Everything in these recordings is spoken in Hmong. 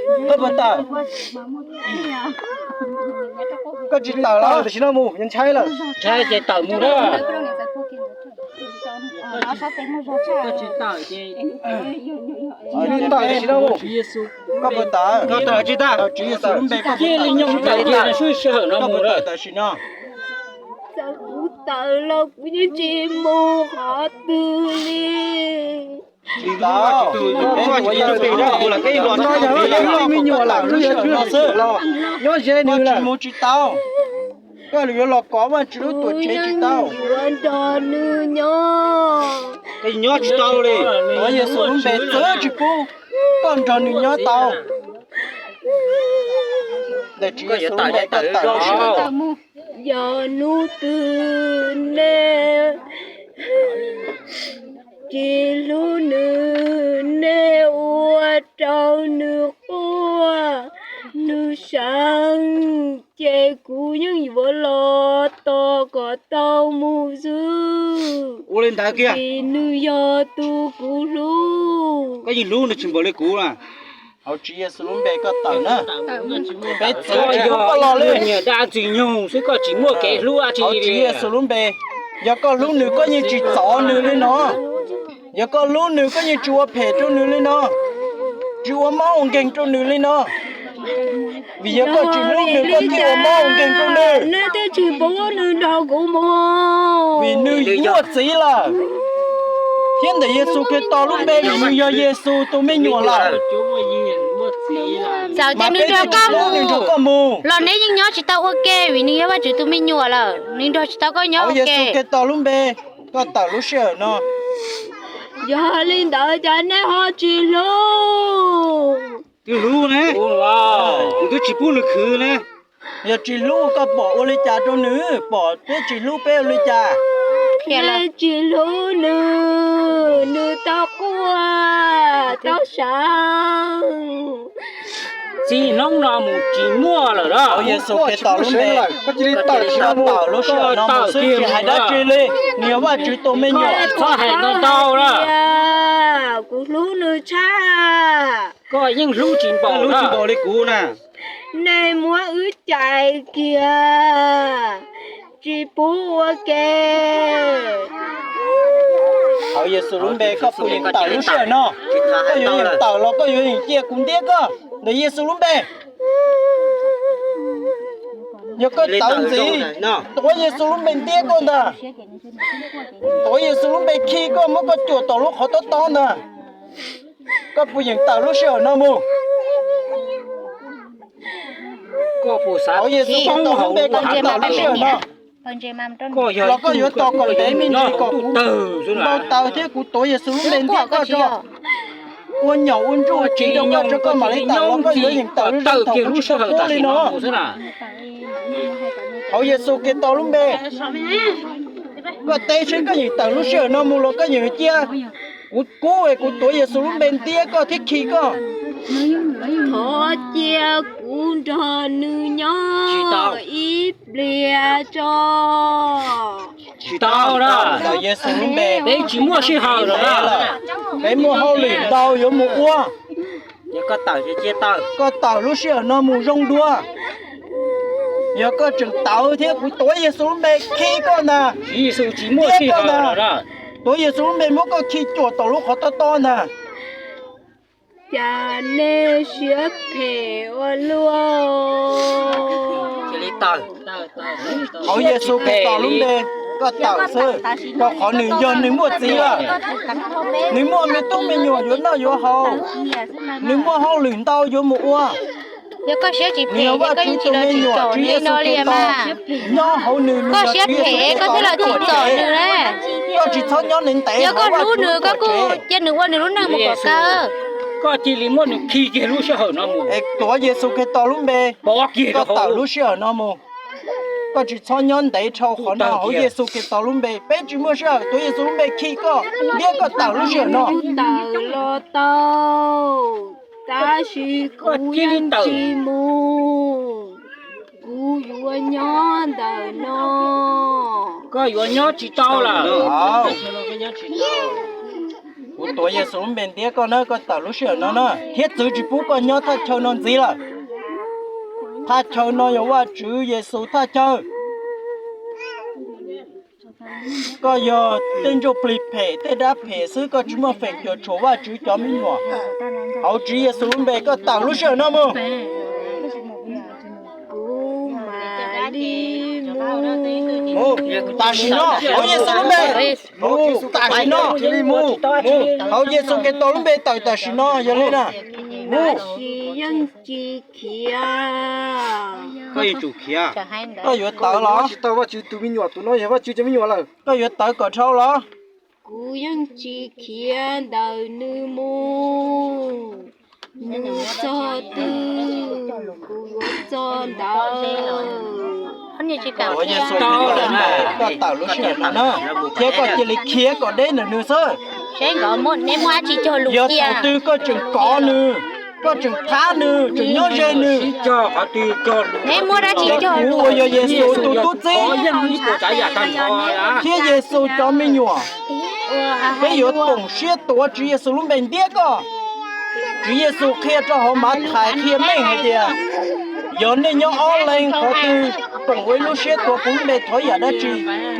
Koj puas tawm? Koj tsis tawm los tam sim no mus, yuav ntshai lawm. Ntshai ces tawm mus na. Tsis tawm ces tawm tam sim no mus. Koj puas tawm? Koj tawm tsis tawm? Tswv Yexus lub npe koj puas tawm tam sim no? Koj puas tawm tam sim no? Txawm kuv tawm los kuv yeej tsis mus qhov twg li. Tsis tau, kuv los yog me nyuam lawm, lub yuav tswv los xwb los nyob ze nws lawm. Tsis mus tsis tau, koj yuav los kov Vajtswv lub tuam tsev tsis tau. Yuav nrog nws nyob. Koj nyob tsis tau li. Thov Yexus lub npe txwv tsis pub koj nrog nws nyob tau. Ntawm Tswv Yexus lub npe koj tawm. Yog hnub twg nej tsis hlub nws, nej ua rau nws quaj, nws seev, ces kuv yeej yuav los tos kom tau mus xwb. Ua li ntawd kiag. Vim nws yog tus kuv hlub. Koj yeej hlub nws tsis npaum li kuv na. Hauv Tswv Yexus lub npe koj tawm na. Peb txwv tsis pub koj los li. Nyiam dab ntxwg nyoog xwb koj tsis muaj kev hlub dab tsi li. Hauv Tswv Yexus lub npe, yog koj hlub nws koj yeej tsis txov nws li no. Yog koj hlub nws koj yeej tsis ua phem rau nws li no, tsis ua mob ua nkeeg rau nws li no. Vim yog koj tsis hlub nws koj thiaj ua mob ua nkeeg rau nws. Nej thiaj tsis pub nws nrog kuv mus. Vim nws muaj txiv lawm, thiab ntawm Yexus Khetos lub npe vim nws yog Yexus tus me nyuam lawm. Txawm tias nws nrog koj mus los neb yeej nyob tsis tau ua ke vim nws yog Vajtswv tus me nyuam lawm, nws nrog tsis tau koj nyob ua ke. Yexus Khetos lub npe, koj tawm lub sij hawm no. Yog li ntawd cas nej ho tsis hlub? Twb hlub ne, kuv twb tsis pub nws khwv ne. Yog tsis hlub koj pom ua li cas rau nws, pom peb tsis hlub peb ua li cas? Nej tsis hlub nws, nws tau quaj tau seev. Txij hnub no mus tsis muaj lawm na. Yexus Khetos lub npe, koj cia li tawm, tsis tau tawm lub sij hawm no mus xwb, tsis hais dab tsi li. Nws yog Vajtswv tus me nyuam, txhob hais ntau ntau na. Kuv hlub nws tshaj. Koj yeej hlub tsis npaum, hlub tsis npaum li kuv na. Nej muab wb cais kiag, tsis pub ua ke. Hauv Yexus lub npe koj puas yeem tawm lub sij hawm no? Koj yuav yeem tawm los koj yuav yeem cia kuv ntiab koj ntawm Yexus lub npe? Yog koj tawv ntxiv, tuav Yexus lub npe ntiab koj ntag. Tuav Yexus lub npe khi koj, muab koj cuam tom lub qhov tob tob ntag. Koj puas yeem tawm lub sij hawm no mus? Koj puas xav, Yexus Khetos lub npe koj tawm lub sij hawm no los koj yuav tos kom ntev me ntsis kom kuv npau taws thiab kuv tuav Yexus lub npe ntiab koj tso. Ua nyaum ua ntsuj ua tsiv rau koj tso koj mam li tawm los koj yuav yeem tawm lub sij hawm thaum kuv tsis tau pub li no. Hauv Yexus Khetos lub npe, koj teb seb koj yeem tawm lub sij hawm no mus los koj yeem cia kuv kub es kuv tuav Yexus lub npe ntiab koj thiab khi koj. Thov cia kuv nrog nws nyob ib pliag tso. Tsis tau na, Yexus lub npe, peb tsis muaj sij hawm lawm na. Peb muaj hauj lwm ntau yuav mus ua. Koj tawm lub sij hawm no mus zoo dua. Yog koj tseem tawv thiab kuv tuav Yexus lub npe khi koj ntag. Yexus tsis muaj sij hawm lawm na. Tuav Yexus lub npe muab koj khi cuam tom lub qhov tob tob ntag. Cas nej siab phem ua luaj. Hauv Yexus Khetos lub npe, koj tawm xwb, rau qhov nws yog nws muaj txiv lawm. Nws muaj me tub me nyuam yuav noj yuav haus. Nws muaj hauj lwm ntau yuav mus ua. Yog koj siab tsis phem, yog koj yeej tsis los tsis txom li no li mas. Nyob hauv nws, koj siab phem koj thiaj los tsis txom nws na. Koj tsis txhob nyob ntev ntev. Yog koj hlub nws koj kuj cia nws ua nws lub neej mus kom kawg. Koj cia li muab nws khi kiag lub sij hawm no mus. Es tuav Yexus Khetos lub npe, pov kiag koj tawm lub sij hawm no mus. Koj tsis txhob nyob ntev dhau qhov no hauv Yexus Khetos lub npe. Peb tsis muaj sij hawm, tuav Yexus lub npe khi koj, ntiab koj tawm lub sij hawm no. Tawm los tau, tab sis kuv yeej tsis mus, kuv yuav nyob ntawm no. Koj yuav nyob tsis tau lawm. Tuav Yexus lub npe ntiab koj na, koj tawm lub sij hawm no na, thiab txwv tsis pub koj nyob thaj chaw no ntxiv lawm. Thaj chaw no yog Vajtswv Yexus thaj chaw. Koj yog tej ntsuj plig phem, tej dab phem xwb, koj tsis muaj feem cuam tshuam Vajtswv cov me nyuam. Hauv Tswv Yexus lub npe koj tawm lub sij hawm no mus. Mus tam sim no, hauv Yexus lub npe. Mus tam sim no, mus, mus. Hauv Yexus Khetos lub npe tawm tam sim no, yog li na. Mus. Koj yuav tawv los? Tsis tau, Vajtswv tus me nyuam, tus no yog Vajtswv cov me nyuam lawm. Koj yuav tawv kom dhau los? Kuv yeej tsis khiav ntawm nws mus, nws txog twg kuv yuav txog ntawd. Ua Yexus Khetos lub npe, koj tawm lub sij hawm no na, thiab koj cia li khiav kom deb ntawm nws xwb. Yog thaum twg koj tseem kov nws, koj tseem thab nws, tseem nyob ze nws, kuv uas yog Yexus tus tub txib thiab Yexus cov me nyuam, peb yuav koom siab tuav Tswv Yexus lub npe ntiab koj. Tswv Yexus qhia rau hauv Mathais qhia meej hais tias, yog nej nyob ob leeg qhov twg koom ua ib lub siab tuav kuv lub npe thov yam dab tsi,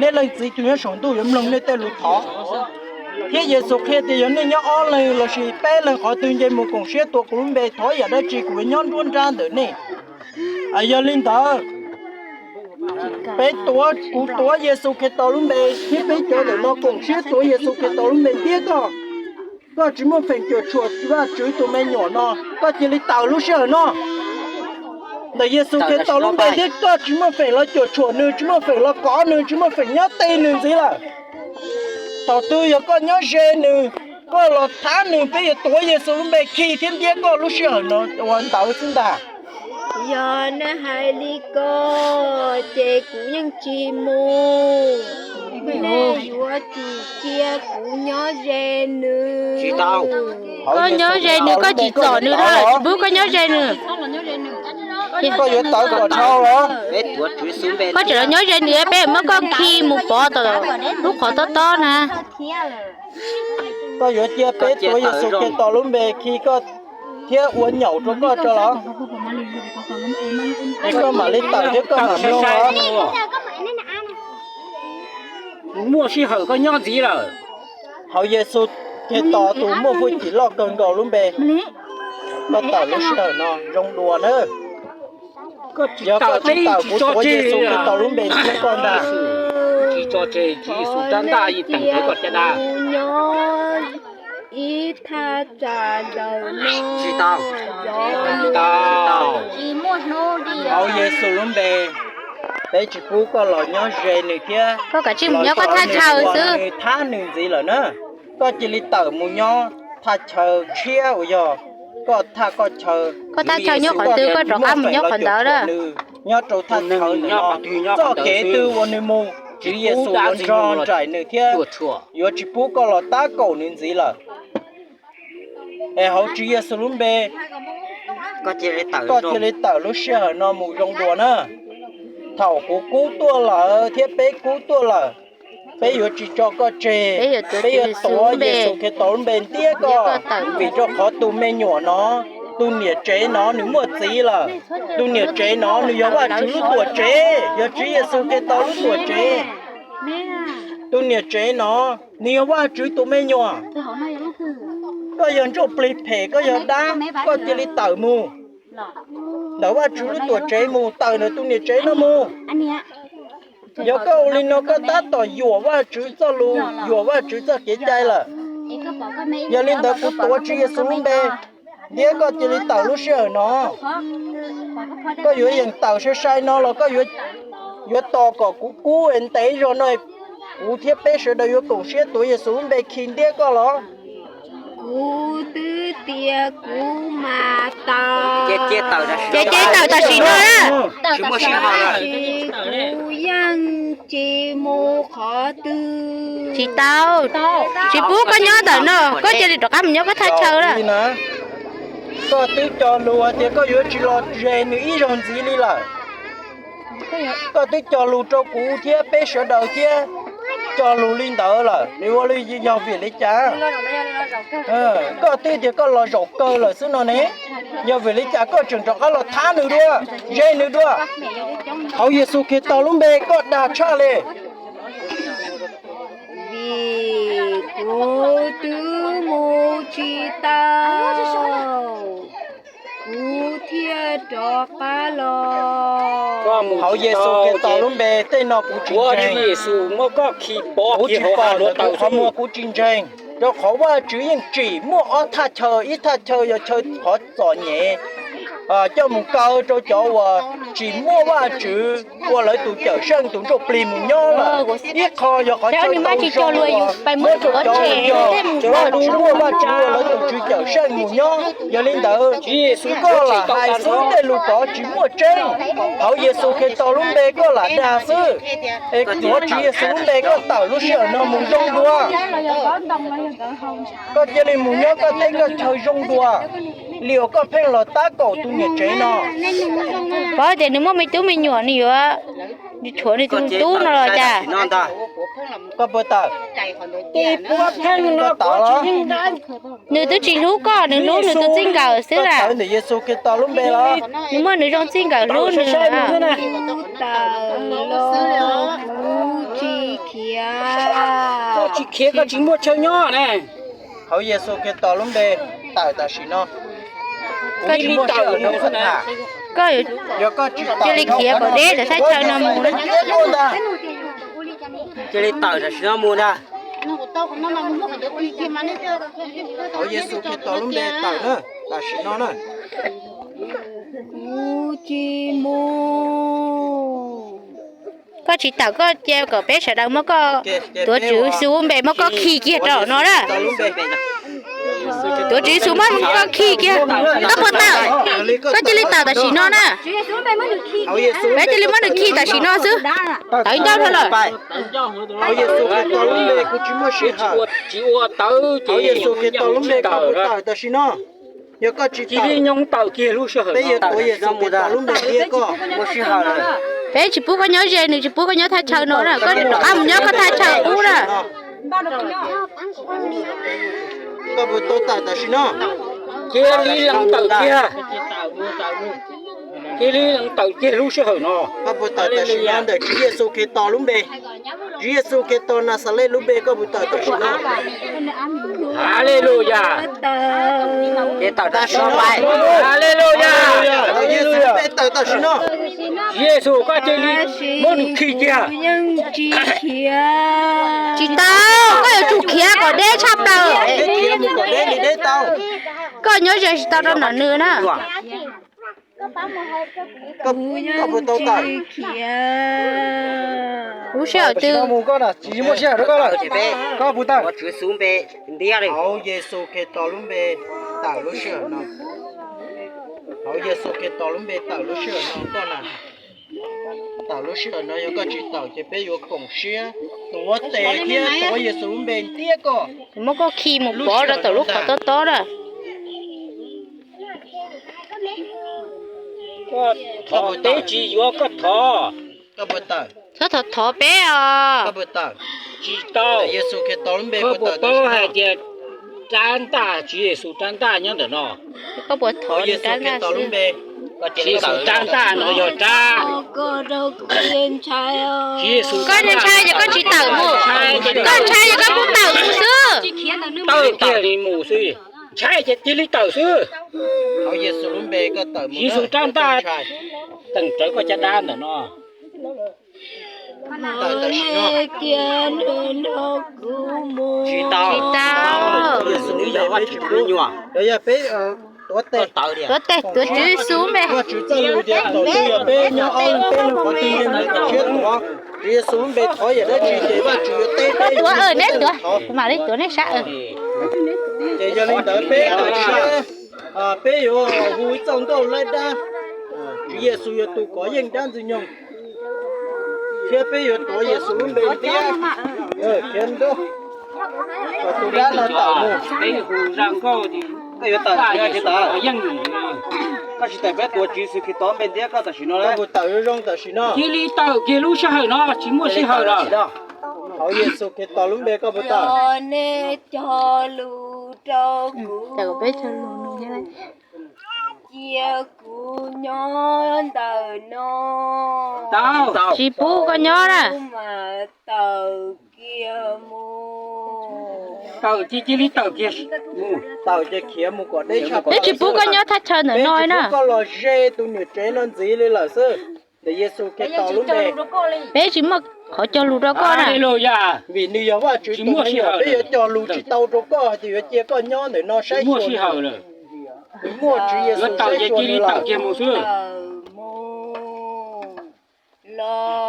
nej Leej Txiv tus nyob saum ntuj yuav mloog nej tej lus thov. Thiab Yexus qhia tias yog nej nyob ob leeg lossis peb leeg qhov twg nce mus koom siab tuav kuv lub npe thov yam dab tsi kuv yuav nyob nruab nrab ntawm nej. Yog li ntawd, peb tuav, kuv tuav Yexus Khetos lub npe thiab peb cov ntawm no koom siab tuav Yexus Khetos lub npe ntiab koj. Koj tsis muaj feem cuam tshuam Vajtswv tus me nyuam no, koj cia li tawm lub sij hawm no. Ntawm Yexus Khetos lub npe thiab koj tsis muaj feem los cuam tshuam nws, tsis muaj feem los kov nws, tsis muaj feem nyob ti nws ntxiv lawm. Thaum twg yog koj nyob ze nws, koj los thab nws, peb yuav tuav Yexus lub npe khi thiab ntiab koj lub sij hawm no ua ntawd xwb ntag. Yog nej hais li ko ces kuv yeej tsis mus. Nej yuav tsum cia kuv nyob ze nws. Koj nyob ze nws, koj tsis txom nws, tsis pub koj nyob ze nws. Koj yuav tawv kom dhau los? Koj tseem los nyob ze nws, peb muab koj khi mus pov tom lub qhov tob tob na. Koj yuav cia peb tuav Yexus Khetos lub npe khi koj thiab ua nyaum rau koj tso los? Es koj mam li tawm thiab koj mam mloog os. Muaj sij hawm koj nyob ntxiv lawm. Hauv Yexus Khetos tus muaj hwj chim loj kawg nkaus lub npe, koj tawm lub sij hawm no zoo dua na. Yog koj tsis tawm kuv tuav Yexus Khetos lub npe ntiab koj ntag. Ib thaj tsam ntawm no, hauv Yexus lub npe, peb tsis pub koj los nyob ze nws thiab. Koj kav tsij mus nyob koj thaj chaw xwb, thab nws ntxiv lawm na. Koj cia li tawm mus nyob thaj chaw tshiab uas yog koj thaj koj chaw. Koj thaj chaw nyob qhov twg koj rov qab mus nyob qhov ntawd. Nyob rau thaj chaw ntawm no, txoj kev twg uas nws mus, Tswv Yexus yuav nrog nraim nws thiab yuav tsis pub koj los tab kaum nws ntxiv lawm. Es hauv Tswv Yexus lub npe, koj cia li tawm lub sij hawm no mus zoo dua na. Thaum kuv kub tuaj lawm thiab peb kub tuaj lawm, peb yuav tsis tso koj tseg. Peb yuav tuav Yexus Khetos lub npe ntiab koj, vim rau qhov tus me nyuam no, tus niam tsev no nws muaj txiv lawm. Tus niam tsev no nws yog Vajtswv lub tuam tsev, yog Tswv Yexus Khetos lub tuam tsev. Tus niam tsev no nws yog Vajtswv tus me nyuam. Koj yog ntsuj plig phem, koj yog dab, koj cia li tawm mus ntawm Vajtswv lub tuam tsev mus, tawm ntawm tus niam tsev no mus. Yog koj ua li no koj tab tom yuam Vajtswv txoj lus, yuam Vajtswv txoj kev cai lawm. Yog li ntawd kuv tuav Tswv Yexus lub npe ntiab koj cia li tawm lub sij hawm no. Koj yuav yeem tawm sai sai no los koj yuav tos kom kuv kub ntev zog no, kuv thiab peb sawv daws yuav koom siab tuav Yexus lub npe khi ntiab koj los? Kuv twb tias kuv mam tawm. Ces cia tawm tam sim no na. Kuv yeej tsis mus qhov twg. Tsis tau, tsis pub koj nyob ntawm no, koj cia li rov qab mus nyob koj thaj chaw lawm. Koj twb cog lus hais tias koj yuav tsis los ze nws ib zaug ntxiv li lawm. Koj twb cog lus rau kuv thiab peb sawv daws thiab, cog lus li ntawd lawm, nws ua li yog vim li cas? Koj twb tias koj los zaum kawg lawm xwb no ne, yog vim li cas koj tseem rov qab los thab nws dua, ze nws dua? Hauv Yexus Khetos lub npe koj dag tshaj li. Vim kuv twb mus tsis tau, kuv thiaj rov qab los. Hauv Yexus Khetos lub npe tej no kuv tsis ntseeg. Kuv tsis pom ntawm kuv qhov muag, kuv tsis ntseeg, rau qhov Vajtswv yeej tsim muaj ob thaj chaw, ib thaj chaw yog chaw qhov txom nyem coj mus kaw rau cov uas tsis muaj Vajtswv ua lawv tus cawm seej tus nrauj plig mus nyob lawm. Ib qho yog qhov chaw tau zoo uas muab rau cov uas yog Vajtswv muaj, Vajtswv ua lawv tus tswv cawm seej mus nyob. Yog li ntawd, koj lam hais xwb tej lus kov tsis muaj tseeb. Hauv Yexus Khetos lub npe koj lam dag xwb. Es tuav Tswv Yexus lub npe koj tawm lub sij hawm no mus zoo dua. Koj cia li mus nyob koj teb koj chaw zoo dua, li uas koj pheej los tab kaum tus niam tsev no. Pov tias nws muaj me tub me nyuam nws yuav, nws tshuav nws tus tub no los cas? Koj puas tawm? Koj tawm los? Nws twb tsis hlub koj, nws hlub nws tus txij nkawm xwb. Koj tawm ntawm Yexus Khetos lub npe los? Nws muaj nws zoo txij nkawm hlub nws. Tawm los, kuv tsis khiav. Koj tsis khiav, koj tsis muaj chaw nyob ne. Hauv Yexus Khetos lub npe, tawm tam sim no. Koj tsis muaj sij hawm rau kuv tham. Koj cia li khiav kom deb ntawm thaj chaw no mus na. Cia li tawm tam sim no mus ntag. Hauv Yexus Khetos lub npe tawm na, tam sim no na. Kuv tsis mus. Koj tsis tawm koj cia kom peb sawv daws muab koj, tuav Tswv Yexus lub npe muab koj khi kiag rau no na. Tuav Tswv Yexus muab koj khi kiag. Koj puas tawm? Koj cia li tawm tam sim no na. Peb cia li muab nws khi tam sim no xwb. Tawm ib nrab dhau lawm. Hauv Yexus Khetos lub npe kuv tsis muaj sij hawm. Hauv Yexus Khetos lub npe koj puas tawm tam sim no? Yog koj tsis tawm, peb yuav tuav Yexus Khetos lub npe thiab koj. Peb tsis pub koj nyob ze, nws tsis pub koj nyob thaj chaw no na, koj rov qab mus nyob koj thaj chaw qub na. Koj puas tau tawm tam sim no? Cia li lees tawm kiag. Cia li lees tawm kiag lub sij hawm no. Koj puas tawm tam sim no ntawm Tswv Yexus Khetos lub npe? Tswv Yexus Khetos Naxales lub npe koj puas tawm tam sim no? Haleluyas. Tawm tam sim no. Haleluyas. Yexus, koj cia li muab nws khi kiag. Tsis tau, koj yuav tsum khiav kom deb tshaj plaws. Koj nyob ze tsis tau rau ntawm nws na. Koj puas tau tawm? Lub sij hawm twg? Tsis muaj sij hawm rau koj lawm. Koj puas tawm? Hauv Yexus Khetos lub npe, tawm lub sij hawm no. Hauv Yexus Khetos lub npe tawm lub sij hawm no koj na. Tawm lub sij hawm no, yog koj tsis tawm ces peb yuav koom siab tuav tes thiab tuav Yexus lub npe ntiab koj. Muab koj khi mus pov rau tom lub qhov tob tob na. Koj thov peb tsis yuav koj thov. Txhob thov thov peb os. Tsis tau. Koj puas paub hais tias rab ntaj, Tswv Yexus rab ntaj nyob ntawm no? Koj puas thov nws rab ntaj xwb? Tswv Yexus rab ntaj no yog rab. Koj ntshai ces koj tsis tawm mus. Koj ntshai ces koj kuj tawm mus xwb. Tawm kiag li mus xwb. Ntshai ces cia li tawm xwb. Tswv Yexus rab ntaj teem rawv koj caj dab ntawm no. Tsis tau. Yog peb tuav tes, tuav Tswv Yexus npe. Vajtswv txoj lus tias thaum twg yog peb nyob ob leeg peb leeg qhov twg yeej mus kom siab tuav Tswv Yexus lub npe thov yam dab tsi ces Vajtswv yuav teb peb. Koj tuav, neb tuav, mam li tuav neb sab. Ces yog li ntawd peb tawm siab, peb yuav hu ib txoj nkauj laib dab, Tswv Yexus yog tus kov yeej dab Ntxwg Nyoog, thiab peb yuav tuav Yexus lub npe ntiab, khiav nrog, kom tus dab no tawm mus. Koj yuav tawm, koj tsis tawm, koj tsis tawm peb tuav Tswv Yexus Khetos npe ntiab koj tam sim no. Koj puas tawm zoo zoo tam sim no? Cia li tawm kiag lub sij hawm no, tsis muaj sij hawm lawm. Hauv Yexus Khetos lub npe koj puas tawm? Nej cog lus rau kuv, cia kuv nyob ntawm no. Tsis pub koj nyob na. Tawm kiag mus. Tawm ces cia li tawm kiag mus. Tawm ces khiav mus kom deb tshaj. Peb tsis pub koj nyob thaj chaw ntawm no na. Koj los ze tus niam tsev no ntxiv li lawm xwb. Ntawm Yexus Khetos lub npe. Peb tsis muaj qhov cog lus rau koj na. Vim nws yog Vajtswv tus me nyuam, peb yuav cog lus tsis tau rau koj hais tias yuav cia koj nyob ntawm no saib xyuas nws. Nws muaj Tswv Yexus saib xyuas nws lawm.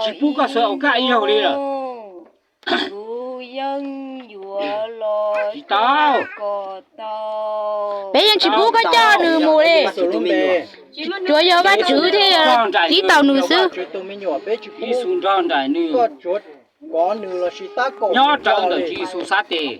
Tsis pub koj sawv hauv kaj ib zaug li lawm. Tsis tau. Peb yeej tsis pub koj coj nws mus li. Tsuav yog Vajtswv thiaj tib tau nws xwb. Yexus nrog nraim nws. Nyob rawv ntawm Tswv Yexus sab tes.